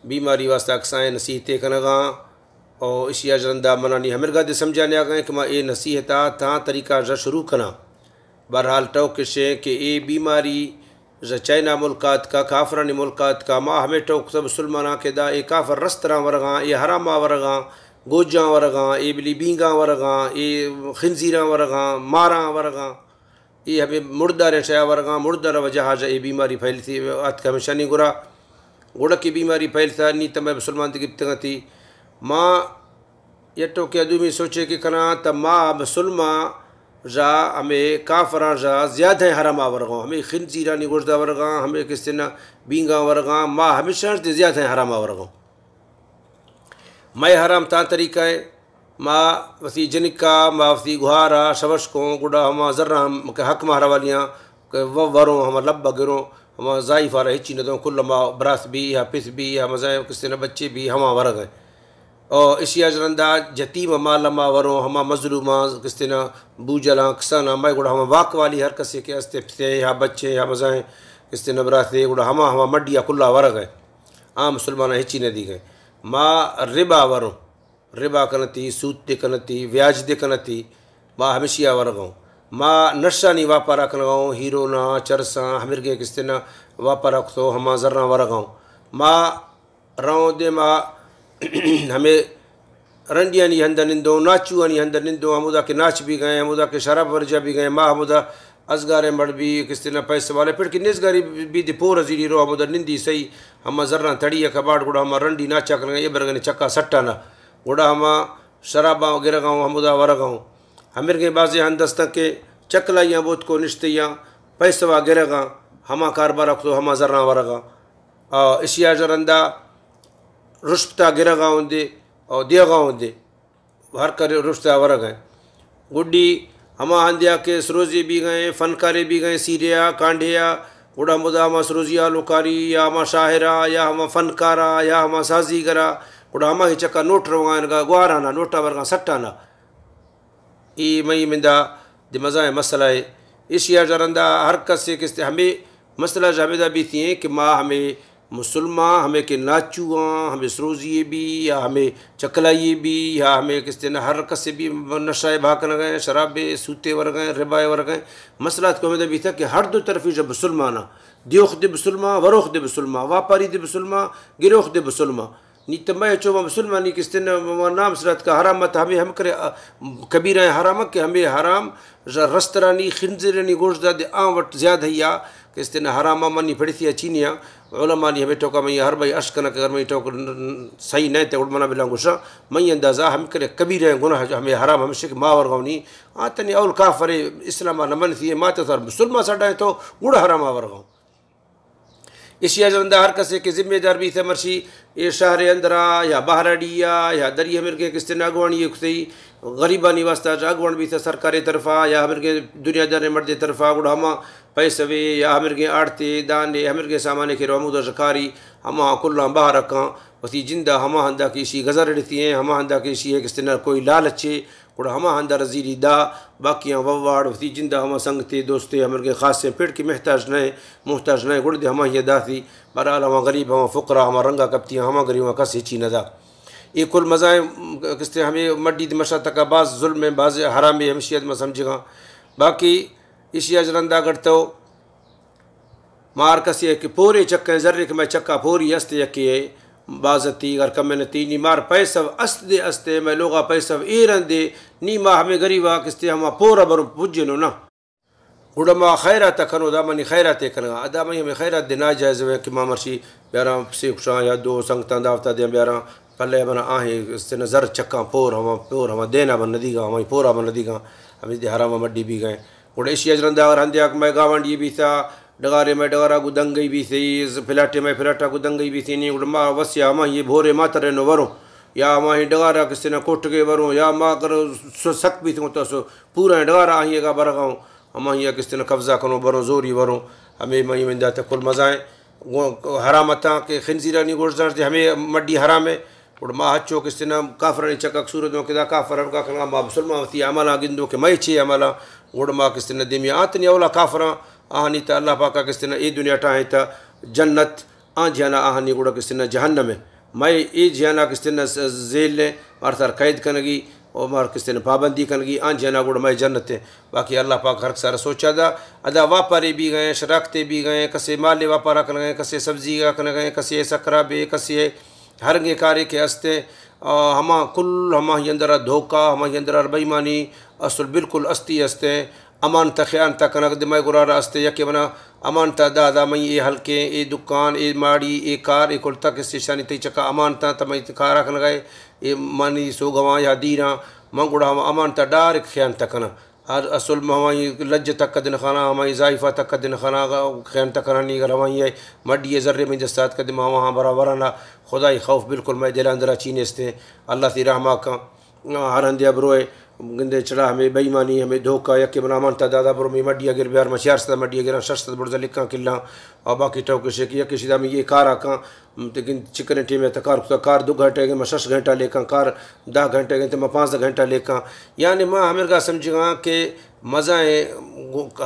بیماری واسطہ کسائیں نصیحتے کنگاں، او اشی اجرندا منانی ہمرگا دے سمجھانے آگئے کہ ما اے نصیحتا تاں طریقہ جا شروع کناں۔ بہرحال ٹوک کشیں کہ اے بیماری ژ چائنا ملک آتکا، کافرانی ملک آتکا، ما ہمے ٹوک تہ مسلماناں کہ دا اے کافر رستراں ورغاں، اے حراما ورغاں، گوجاں ورغاں، اے بلی بینگاں ورغاں، اے خنزیراں ورغاں، ماراں ورغاں، اے ہمے مرداریں شیا ورغاں، مردار وجہ آ جا اے بیماری پھیلتی آتکا ہمیشانی گرا۔ گڑا کہ بیماری پھیلتا نی تمے مسلمان دی گپتگاں تی۔ ما یٹو کہ ادومی سوچے کہ کناں تہ ما مسلمان ژا ہمے کافراں ژا زیادہ حراما ورغاں، ہمے خنزیرانی گوشدا ورغاں، ہمے کستنا بینگاں ورغاں، ما ہمیشاں دے زیادہ حراما ورغاں۔ مئے حرام تاں طریقہ ایں، ما وتی جنکا، ما وتی گہارا شوش کوں، گڑا ہما زراں ہم کہ حق مہر والیاں کہ و-، وروں، ہما لب گروں، ہما ضعیف آرا ہچی ندوں، کل ہما براس بی یا پس بی یا مزائیں کستنا بچے بی ہما ورغ ایں۔ او اشی اجرندا یتیم مال ہما وروں، ہما مظلوماں کستنا بوجلاں کساناں مئے گڑا ہما واک والی ہر کسے کہ استے پتے یا بچے یا مزائیں کستنا براتے گڑا ہما ہما مڈیا کلا ورغ ایں۔ عام مسلماناں ہچی ندیگ ایں۔ ما ربا وروں، ربا کنتی، سود دے کنتی، ویاج دے کنتی، ما ہمشیا ورغاں۔ ما نشانی واپارا کنغاں، ہیرونا، چرساں، ہمرگیں کستنا واپارا کتو، ہما زراں ورغاں۔ ما روں دے ما ہمے رنڈیانی ہند نندوں، ناچوانی ہند نندوں، ہمودا کہ ناچ بی گئے، ہمودا کہ شراب ورجا بی گئے، ما ہمودا ازگاریں مڑ بی کستنا پیسہ والے پڑ کہ نیزگاری بی دی پور زیری رو ہمودا نندی سہی، ہما زراں تڑی کباڑ گڑا ہما رنڈی ناچا کنگا، اے برگنے چکا سٹانا، گڑا ہما شراباں گرغاں، ہمودا ورغاں۔ ہمرگیں بازیں ہند استاں کہ چکلائیاں بوت کو نشتیاں، پیسوا گرغاں، ہما کاربارا کتو ہما زراں ورغاں۔ آ، اشیا جرندا رشپتا گرغا ہوندے، او دیغا ہوندے، ہر کرے رشپتا ورغ ایں۔ گڈی ہما ہندیا کہ سروزی بی گئے، فنکارے بی گئے، سیریا، کانڈیا، گڑا ہمودا ہما سروزی آلوکاری یا ہما شاعرا یا ہما فنکارا یا ہما سازیگرا، گڑا ہما ہی چکا نوٹ روغاں انگا گوارانا، نوٹا ورغاں سٹانا۔ اے مئی مندا دے مزائیں مسئلہ اے۔ ایشی ء جا رندا ہر کسے کہ است ہمے مسئلہ جا ہمیدا بیتی ایں کہ ما ہمے مسلمان، ہمے کہ ناچو آں، ہمے سروزی بی یا ہمے چکلائی بی یا ہمے کہ است ہر کسے بی نشہ ء بہا کنگ ء، شراب ء سوتے ورگ ء، ربا ء ورگ ء۔ مسئلہ اتکو ہمیدا بیتا کہ ہر دو طرفی جا مسلمان آں، دیوخ دے مسلمان، وروخ دے مسلمان، واپاری دے مسلمان، گروخ دے مسلمان۔ نی تہ مئے چو ما مسلمانی کستن ما نام سرات کا حرام مت ہمے ہم کرے، آ، کبیرہ حرام کہ ہمے حرام ر-، رسترانی خنزیرانی گوشت داد آں وٹ زیاد ہیا کستن حرام منی پڑتی چینیا۔ علماء نی ہمے ٹوکا مئی ہر بھائی اش کنک اگر مئی ٹوک صحیح نہ تے اڑ منا بلا گوشا۔ مئی اندازہ ہم کرے کبیرہ گناہ جو ہمے حرام ہمشے کہ ما ورگونی آتنی اول کافر اسلام نہ من سی ما تے سر مسلمان سڈا تو گڑ حرام ورگو۔ ایشی ء رندا ہر کسے کہ ذمہ دار بیت مرشی اے شہر ء اندرا یا بہر ء ڈی ء یا دری ہمرگیں کستن اگوانی ء کتئی غریبانی واسطہ چہ اگوان بیت سرکار ء طرفا یا ہمرگیں دنیا دار ء مردے طرفا گڑا ہما پیسوے یا ہمرگیں آڑتے دانے ہمرگیں سامانے کہ رو ہمودا شکاری ہما کلاں بہر کاں وتی جندا ہما ہندا کہ ایشی گزر اڑتی ہیں ہما ہندا کہ ایشی ء کستن کوئی لالچے گڑا ہما ہندا رزیری دا، باقیاں وواڑ وتی جندا ہما سنگتے دوستے ہمرگیں خاصیں پڑ کہ محتاج نئے، محتاج نئے گڑ دے ہما ہی داتی، بہرحال ہما غریب ہما فقراء ہما رنگا کپتی ہما غریباں کس ہچی نہ دا۔ اے کل مزائیں کستے ہمے مڈی دے مشا تکا باز ظلم ہیں، باز حرام ہیں، ہمشی ادما سمجھگاں۔ باقی ایشی اجرندا گڑتو مار کسے کہ پورے چکیں زرے کہ مئے چکا پوری است یکے بازتی گر کمنتی نی مار پیسو است دے استے مئے لوگا پیسو ایرن دے نی ما ہمیں غریبا کستے ہما پورا برو پجنو نا۔ گڑا ما خیرات کنو دا منی خیرات کنگا ادا منی ہمیں خیرات دے ناجائز ہوئے کہ ما مرشی بیاراں سے کشاں یا دو سنگتاں دعوتا دیاں بیاراں پلے منا آہیں استنا زر چکاں پور ہما پور ہما دینا من ندیگا ہمیں پورا من ندیگا ہمیں دے حرام مڈی بی گئے۔ گڑا ایشی ء رندا اگر ہندے آ کہ مئے گاونڈی بیتا، ڈغارے مئے ڈغارا گوں دنگئی بیتئی، پلاٹے مئے پلاٹا گوں دنگئی بیتینی، گڑا ما وسیا ہماہی بھورے ما ترینو وروں، یا ہماہی ڈغارا کستنا کوٹگے وروں، یا ما اگر س-، سک بیتوں تو سو پورا ڈغارا آہی گا برغاؤں، ہماہی کستنا قبضہ کنوں بروں، زوری وروں، ہمے مئی مندا تے کل مزائیں۔ گوں حرام اتاں کہ خنزیرانی گوشت داشت دے ہمے مڈی حرام ہے۔ گڑا ما ہچو کہ استنا کافرانی چکک صورت دوں کہ دا کافر ہر کا کنگا ما مسلمان وتی عملاں گندوں کہ مئے چے عملاں۔ گڑا ما کہ استنا دیمی آتنی اولا کافراں آہانی تا اللہ پاکا کہ استنا اے دنیا ٹاہیں تا جنت آں جہانا آہانی گڑا کستنا جہنم ہے۔ مئے اے جہانا کستنا ز-، زیل ہے، مار سر قید کنگی، او مار کستنا پابندی کنگی، آں جہانا گڑا مئے جنت ہے۔ باقی اللہ پاک ہر سارا سوچا دا، ادا واپارے بیگئے، شراکتے بیگئے، کسے مالے واپارا کنگئے، کسے سبزی گا کنگئے، کسے سکرا بے، کسے ہرنگے کارے کہ استے، آ، ہما کل ہماہی اندرا دھوکہ، ہماہی اندرا بے ایمانی، اصل بالکل استی استے۔ امانت ء خیانت ء کنگ دمائی گرارا است، یکے منا امانت ء دادا، مئی اے ہلکیں، اے دکان، اے ماڑی، اے کار، اے کل تک استیشانی تئی چکا امانت ء تمئی کارا کنگا اے، اے منی سوگواں یا دیراں، من گڑا ہم امانت ء ڈائریکٹ خیانت ء کناں۔ ہر اصل ہمائی لج تک دن خانہ، ہمائی زائفہ تک دن خانہ، خیانت ء کنانی اگر ہمائی ہے، مڈی ء زرے مئی دستات کدی ما وہاں برابر نہ، خدائی خوف بالکل مئی دل اندرا چی نیستیں۔ اللہ تی رحمہ کن۔ ہر ہندے ء بروئے گندے چڑا ہمے بے ایمانی، ہمے دھوکہ، یکے منا امانت ء دادا برو مے مڈی ء گر بیار، ما چار سد مڈی ء گراں، شش سد برزا لکھاں کلاں، اور باقی ٹوکے شیکی یکے شدا ہمے یہ کار ء کاں، تے گند چکریں ٹیم ء تہ کار کتا، کار دو گھنٹہ گئے ما شش گھنٹہ لیکاں، کار دہ گھنٹہ گئے تے ما پانزدہ گھنٹہ لیکاں۔ یعنی ما ہمرگا سمجھگاں کہ مزائیں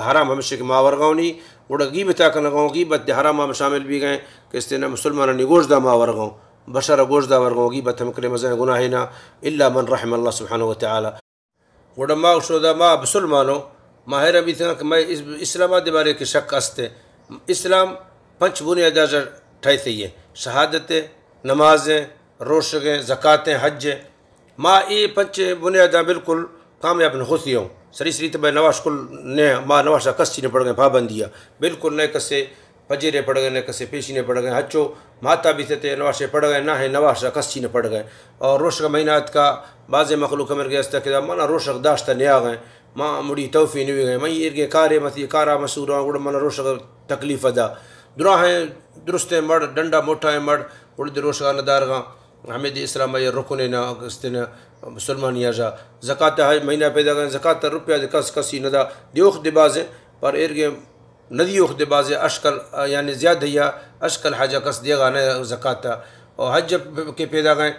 حرام ہمیشہ کہ ما ورگاؤنی، گڑا غیبت ء کنگاؤں، غیبت دے حرام ہم شامل بیگئے کہ استینا مسلمانانی گوشت دا ما ورگاؤں۔ بشر ء گوشت دا ورگاں، غیبت ہم کرے مزن گناہے نا، الا من رحم اللہ سبحانہ و تعالی۔ گڑا ما شودا ما بسلمانو، ما حیران بیتگاں کہ مئے اس-، اسلام ء بارے کہ شک است۔ اسلام پنچ بنیاد ء ٹھیتے، شہادت، نماز، روشگ، زکات، حج۔ ما اے پنچ بنیاداں بالکل کامیاب نہ ہوتی ہوں۔ سری سری تو مئے نواش کل نے، ما نواشا کس چی نہ پڑ گئے پابندی ء۔ بالکل نئے کسے پجیرے پڑ گئے، نئے کسے پیشینے پڑ گئے۔ ہچو ماتا بیتے تے نواشے پڑ گئے، نہ ہے نواشا کس چی نہ پڑ گئے۔ اور روشگ مہینہ اتکا، بازیں مخلوق ہمر گئے استا کہ منا روشگ داشتہ نیا گئے، ما مڑی توفی نوی گئے۔ مئی ایرگے کارے متی کارا مسوراں، گڑا منا روشگ تکلیف دا۔ دراہیں درستیں مڑ، ڈنڈا موٹائیں مڑ، گڑا دے روشگا نہ دارگاں۔ ہمے دے اسلام ء رکن ء نہ استن مسلمانی ء۔ زکات ء مہینہ پیدا گئے، زکات ء روپیہ دے کس کسی نہ دا۔ دیوخ دے بازیں، پر ایرگے ندیوخ دے بازیں اشکل، یعنی زیادہ یا اشکل حاجہ کس دیگا نہ زکات ء۔ اور حج کے پیدا گئے،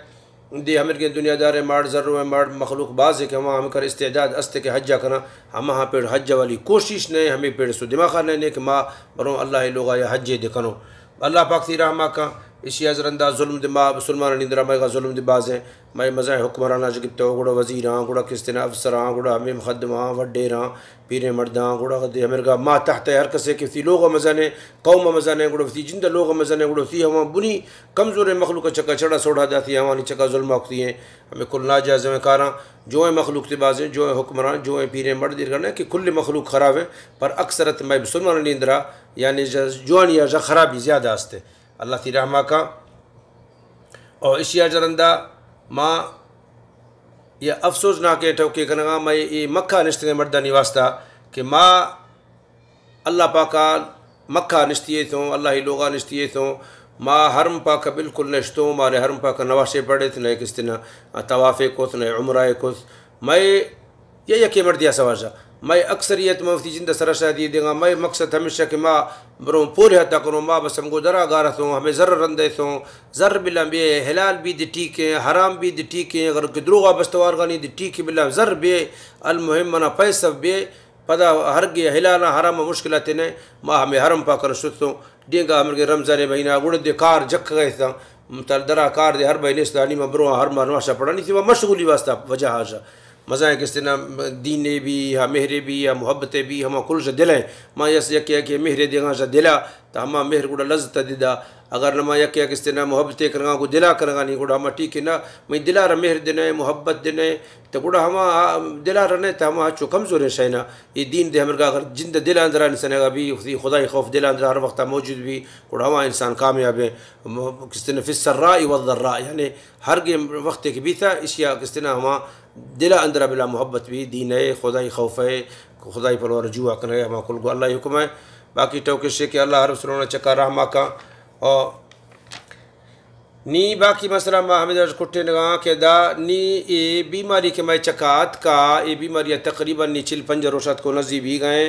دے ہمرگیں دنیا دار ماڑ، زر و ماڑ مخلوق بازیں کہ ہما ہم کر استعداد است کہ حج کناں، ہما ہاں پیڑ حج والی کوشش نہیں، ہمیں پیڑ سو دماغ نہیں، نہیں کہ ما بروں اللہ لوگا یا حج دے کنوں۔ اللہ پاک تی رحمہ کن، اشی از رندا ظلم دے ما مسلمانانی اندرا مئیگا ظلم دے بازیں، مئے مزائیں حکمراناں چہ گپتہ گڑا وزیراں، گڑا کستنا افسراں، گڑا ہمے مقدماں، وڈیراں، پیریں مرداں، گڑا دے ہمرگا ما تحت ہر کسے کہ وتی لوگ مزنے، قوم مزنے، گڑا وتی جند لوگ مزنے، گڑا وتی ہما بنی کمزوریں مخلوق چکا چڑا سوڑا داتی، ہمانی چکا ظلم آکتی ہیں۔ ہمیں کل ناجائز ہیں کاراں، جو ہیں مخلوق تے بازیں، جو ہیں حکمران، جو ہیں پیریں مرد ارگنے کہ کل مخلوق خراب ہیں، پر اکثرت مئے مسلمانانی اندرا یعنی ج-، جوانی یا ج-، خرابی زیادہ ہستے۔ اللہ تی رحمہ کن۔ اور اشیا جرندا ما یہ افسوسناکیں ٹوکے کنگا، مئے اے مکہ نشتگیں مردانی واسطہ کہ ما اللہ پاکا مکہ نشتی ایتوں، اللہ لوگا نشتی ایتوں، ما حرم پاک بالکل نشتوں، مارے حرم پاک نواشے پڑھت، نہ کستنا طوافے کت، نہ عمرہ کت۔ مئے یا یکے مردیا سواجہ۔ مئے اکثریت ما وتی جند سرا شادی دیگا۔ مئے مقصد ہمیشہ کہ ما بروں پورے حتا کنوں، ما بس ہم گو درا گارتوں، ہمیں زر رندے توں، زر بلاں بے، حلال بی دی ٹھیک ہیں، حرام بی دی ٹھیک ہیں، اگر کہ دروغا بستوارگانی دی ٹھیک ہے بلاں زر بے، المہم منا پیسہ بے، پدا ہرگے حلالا حراما مشکلات نے، ما ہمیں حرم پاکن شتوں، ڈینگا ہمرگے رمضان مہینہ گڑ دے کار جک گئے تاں، تر درا کار دے ہر بھائی نیست دانی ما برو ہر ما نواشا پڑھانی تھی، ما مشغولی واسطہ وجہ حاجہ۔ مزائیں کستنا دین بی، ہا مہر بی، ہا محبت بی، ہما کل جا دل ہیں۔ ما یس یکی یکی مہر دیگا جا دلا، تا ہما مہر گڑا لذت دیدا۔ اگر نما یکی یکی کستنا محبت کرگا کو دلا کرگا نہیں گڑا ہما ٹھیک ہے نا، میں دلا را مہر دینے، محبت دینے، تو گڑا ہما دلا رنے تو ہما ہچو کمزوریں شے نا۔ یہ دین دے ہمرگا اگر جند دل اندرا انسان گا بی، خدای خوف دل اندرا ہر وقت موجود بی، گڑا ہما انسان کامیاب ہے۔ م-، کستنا فی السراء والضراء، یعنی ہر گے وقت کہ بیتا، اشیا کستنا ہما دل اندرا بلا محبت بی، دین ہے، خدای خوف ہے، خدای پروا رجوع کنے، ہما کل گو اللہ حکم ہے۔ باقی ٹوکے شے کہ اللہ ہر مسلمان چکا رحمہ کا۔ اور نی باقی مسئلہ ما ہمیں درج کٹینگا کہ دا نی اے بیماری کہ مئے چکا اتکا، اے بیماری تقریباً نی چل پنجاہ روش اتکو نزی بی گئے۔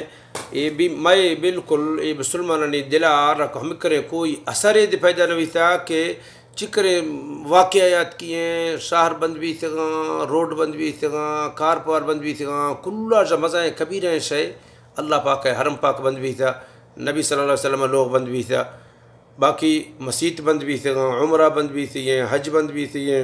اے بی-، مئے بالکل اے مسلمانانی دلا رک ہم کرے کوئی اثر دے پیدا نہ بیتا کہ چکرے واقعہ یاد کیے، شہر بند بیتگاں، روڈ بند بیتگاں، کار پار بند بیتگاں، کلا جا مزائیں کبیریں شے۔ اللہ پاک حرم پاک بند بیتا، نبی صلی اللہ علیہ وسلم لوگ بند بیتا۔ باقی مسیت بند بیتگاں، عمرہ بند بیتگیں، حج بند بیتگیں،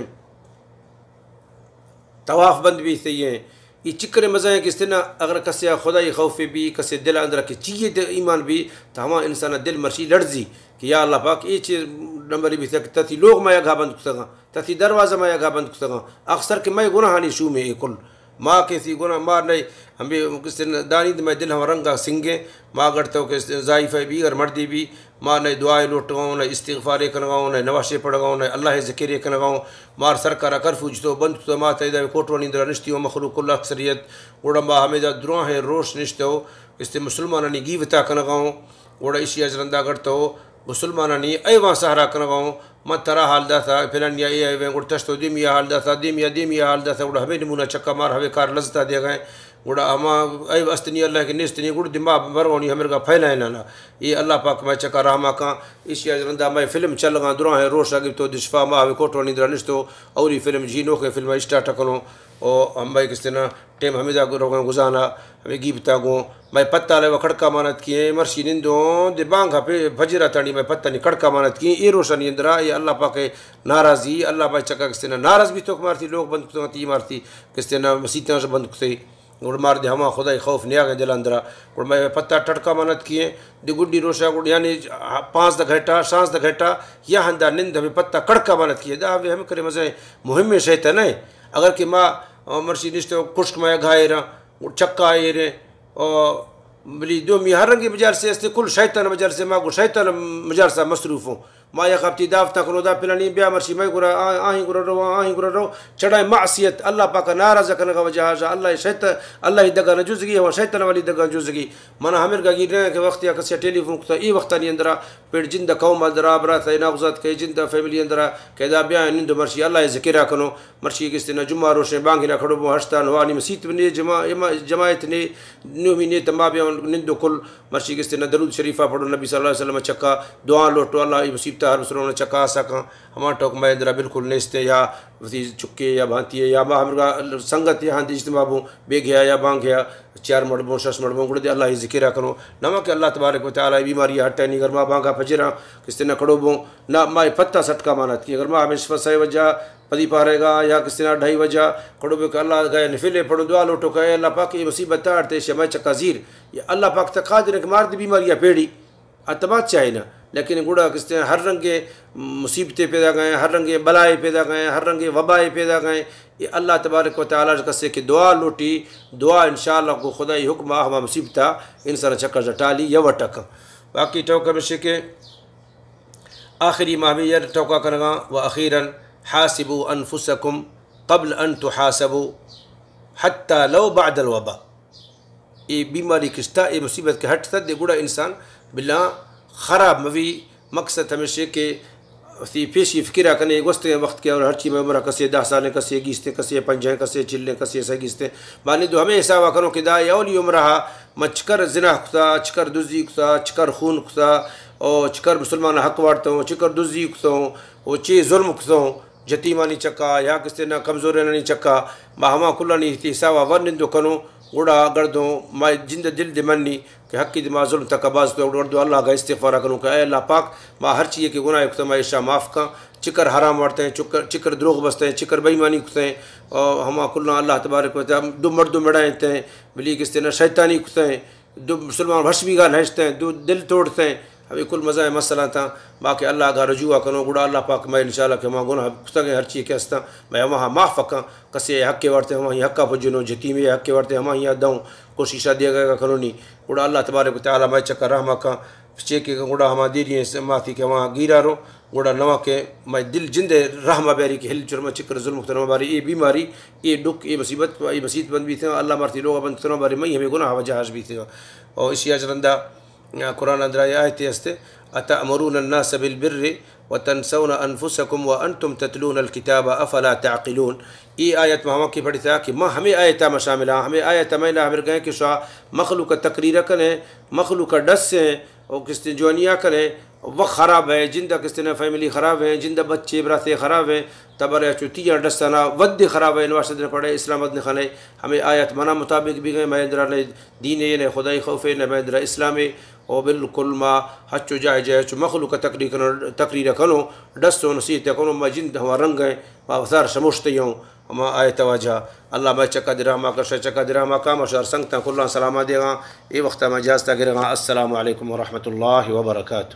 طواف بند بیتگیں۔ اے چکر مزائیں کہ استنا اگر کسے خدائی خوف بی، کسے دل اندر کہ چیئے دل ایمان بی، تو ہما انسان دل مرشی لڑزی کہ یا اللہ پاک، اے چے نمبر بیتگ کہ تتی لوگ ما یگا بند کتگاں، تتی دروازہ ما یگا بند کتگاں۔ اخسر کہ مئے گناہانی شومیں اے کل۔ ما کسی گناہ مار نئے، ہمے کسی دانی دے مئے دل ہم رنگا سنگیں۔ ما گڑتو کہ زائیفہ بی، اگر مردی بی، ما نئے دعائے لوٹگاؤں، نئے استغفارے کنگاؤں، نئے نواشے پڑھگاؤں، نئے اللہ ذکرے کنگاؤں۔ مار سرکارا کرفیو جتو بند کتو، ما تیدا کوٹوانی اندرا نشتی و مخلوق کل اکثریت۔ گڑا ما ہمے دا دراہیں روش نشتو، کسی مسلمانانی گیوتا کنگاؤں۔ گڑا ایشی اجرندا گڑتو مسلمانانی ایوان سہرا کنگاؤں۔ من ترا حال داتا، پلانیا اے ایویں، گڑ تشتو دیمیا حال داتا، دیمیا، دیمیا حال داتا، گڑا ہمے نمونہ چکا مار ہمے کار لذتا دیگائیں۔ گڑا ہما ایو استنی اللہ کہ نیستنی، گڑ دما برونی ہمرگا پھیلائیں نا۔ اے اللہ پاک مئے چکا رحمہ کاں۔ ایشی اجرندا مئے فلم چلگاں، دراہیں روشا گپتو دشفا ما ہمے کوٹوانی اندرا نشتو، اولی فلم جی نوکیں فلم اسٹارٹ کنو۔ او ہمے کستنا ٹیم ہمیدا روگاں گزانا، ہمے گیبتا گوں۔ مئے پتا لے و کڑکا مانت کیے، مرشی نندوں، دے بانگا پہ فجرا تانی مئے پتا نی کڑکا مانت کیے۔ اے روشانی اندرا، اے اللہ پاک ناراضی، اللہ پاک چکا کسے نا ناراض بیتو کہ مارتی لوگ بند کتو، تی مارتی کسے نا مسیتاں بند کتے۔ گڑ مار دے ہما خدائی خوف نیاگے دل اندرا۔ گڑ مئے پتا ٹڑکا مانت کیے، دے گڈی روشا گڑ یعنی پانزدہ گھنٹہ، شانزدہ گھنٹہ یا ہندا نند ہمے پتا کڑکا مانت کیے۔ دا ہمے ہمے کرے مزے مہمیں شیطان ہے۔ اگر کہ ما، آ، مرشی نشتو کشک ما گھائے را، چکا ایریں، او بلی دومی ہر رنگی مجالسے استے، کل شیطان مجالسے، ما گو شیطان مجالسا مصروف ہوں۔ ما یک ہفتی دعوت کنو دا پلانی بیا مرشی مئے گرا، آ-، آہیں گرا رو، آہیں گرا رو، چڑائے معصیت، اللہ پاکا ناراض کنگا وجہ جا، اللہ شیطان، اللہ دگا نہ جزگی، ہوا شیطان والی دگا جزگی۔ منا ہمرگا گیر نہ کہ وقت یا کسی ٹیلی فون کتا، ای وقتانی اندرا پیڑ جند قوم اندرا برات اینا گزات کہ جند فیملی اندرا کہ دا بیا نند مرشی اللہ ذکرہ کنو۔ مرشی کستے نا جمعہ روشیں بانگی نا کھڑو بوں ہشتا نوانی مسیت نے جما-، جما-، جماعت نے نومی نے تما بیا نندو کل۔ مرشی کستے نا درود شریفہ پڑھو، نبی صلی اللہ علیہ وسلم چکا دعا لوٹو، اللہ ای مصیبتا ہر مسلمان چکا آسا کن۔ ہما ٹوک مئے اندرا بالکل نیستے یا وتی چکے یا بھانتی یا ما ہمرگا سنگت یا ہاں اجتماع بوں، بے گیا یا بانگ گیا، چار مڑ بوں، شش مڑ بوں، گڑا دے اللہ ای ذکرہ کنو۔ نما کہ اللہ تبارک و تعالی بیماری ہٹینی، گرما بانگا پجراں کستے نا کھڑو بوں، نہ مائے پتا سٹکا مانت کی۔ اگر ما ہمیش فسائے وجہ پدی پارے گا یا کسی نا ڈھائی وجہ کھڑو بے کہ اللہ گئے نفلے پڑھو، دعا لوٹو کہ اے اللہ پاک اے مصیبت تا اڑتے شمائے چکا زیر۔ یا اللہ پاک تا قادر ہے کہ مار دی بیماری یا پیڑی اتبات چاہے نا۔ لیکن گڑا کستے ہر رنگے مصیبتے پیدا گئے، ہر رنگے بلائے پیدا گئے، ہر رنگے وبائے پیدا گئے۔ اے اللہ تبارک و تعالی کسے کہ دعا لوٹی، دعا انشاءاللہ کو خدائی حکم آ ہما مصیبتا انسان چکا جٹالی یا وٹک۔ باقی ٹوکا بشے کہ آخری ما ہمے یر ٹوکا کنگاں، و اخیرا حاسبوا انفسکم قبل ان تحاسبوا حتی لو بعد الوبا۔ اے بیماری کشتا، اے مصیبت کہ ہٹ تد گڑا انسان بلا خراب موی۔ مقصد ہمیشہ کہ وتی پیشی فکرہ کنے گوستگیں وقت کہ اور ہرچی مئے عمرہ کسے دہ سالیں، کسے گیستیں، کسے پنجاہیں، کسے چلیں، کسے سگیستیں۔ بانی دو ہمے حسابا کنو کہ دا اولی عمرہ من چکر زنا کتا، چکر دزی کتا، چکر خون کتا، او چکر مسلمان حق وارتوں، چکر دزی کتوں، او چے ظلم کتوں، یتیمانی چکا یا کسے نا کمزورینانی چکا، ما ہما کلانی حسابا ور نندو کنوں، گڑا گڑدوں ما جند دل دے منی کہ حقی دے ما ظلم تکا باز تو گڑدوں اللہ گا استغفارا کنوں کہ اے اللہ پاک، ما ہر چیئے کہ گناہ کتوں ما ایشا معاف کن، چکر حرام وارتیں، چکر، چکر دروغ بستیں، چکر بےایمانی کتیں، او ہما کلاں اللہ تبارک و تعالی دو مردم مڑائیں تیں، بلی کستے نا شیطانی کتیں، دو مسلمان وش بیگا نہ اشتیں، دو دل توڑتیں، ہمے کل مزائیں مسئلہ تاں۔ باقی اللہ گا رجوع کنوں، گڑا اللہ پاک مئے انشاءاللہ کہ ہما گناہ کتگیں ہرچی کہ استاں، مئے ہماہا معاف کن۔ کسے حقے وارتیں ہماہی حقا پجنوں، یتیمے حقے وارتیں ہماہیا دوں، کوششا دیگا کنونی۔ گڑا اللہ تبارک و تعالی مئے چکا رحم کن۔ چے کہ گڑا ہما دیری ماتی کہ ہما گیرا رو، گڑا نوا کہ مئے دل جندے رحم بیاری کہ ہل چرما چکر ظلم کتن ہما باری اے بیماری، اے ڈک، اے مصیبت، اے مسیت بند بیتگاں، اللہ مارتی لوگا بند کتن ہما باری مئی ہمے گناہ وجہ اش بیتگاں۔ او اشی اچ رندا قرآن اندرا اے آیتے استے، اتأمرون الناس بالبر وتنسون انفسکم وانتم تتلون الکتاب افلا تعقلون۔ اے آیت ما ہما کہ پڑھتا کہ ما ہمے آیتا ما شامل ہاں، ہمے آیتا ما الا ہمر گئے کہ شا مخلوق تقریر کنے، مخلوق ڈس ہیں، او کستے جوانیا کنے، وقت خراب ہے، جند کستے نا فیملی خراب ہے، جند بچے براتے خراب ہیں، تبر چو تیاں ڈسانا ود خراب ہے، نواز دن پڑے اسلام اد نخنے، ہمے آیت منا مطابق بھی گئے، مئے اندرا نئے دین ہے، نئے خدائی خوف ہے، نئے مئے اندرا اسلام ہے، او بالکل ما ہچو جائے جائے چو مخلوق تقریر کنو، تقریر کنو، ڈس و نصیحت کنو، ما جند ہما رنگ ہیں، ما وثار شموشتے ہوں، ہما آیت واجہ۔ اللہ ما چکا درا ما کرشا چکا درا ما کام شار سنگتاں کلان سلامہ دیغاں، اے وقت ما اجازت گرغاں۔ السلام علیکم ورحمۃ اللہ وبرکاتہ۔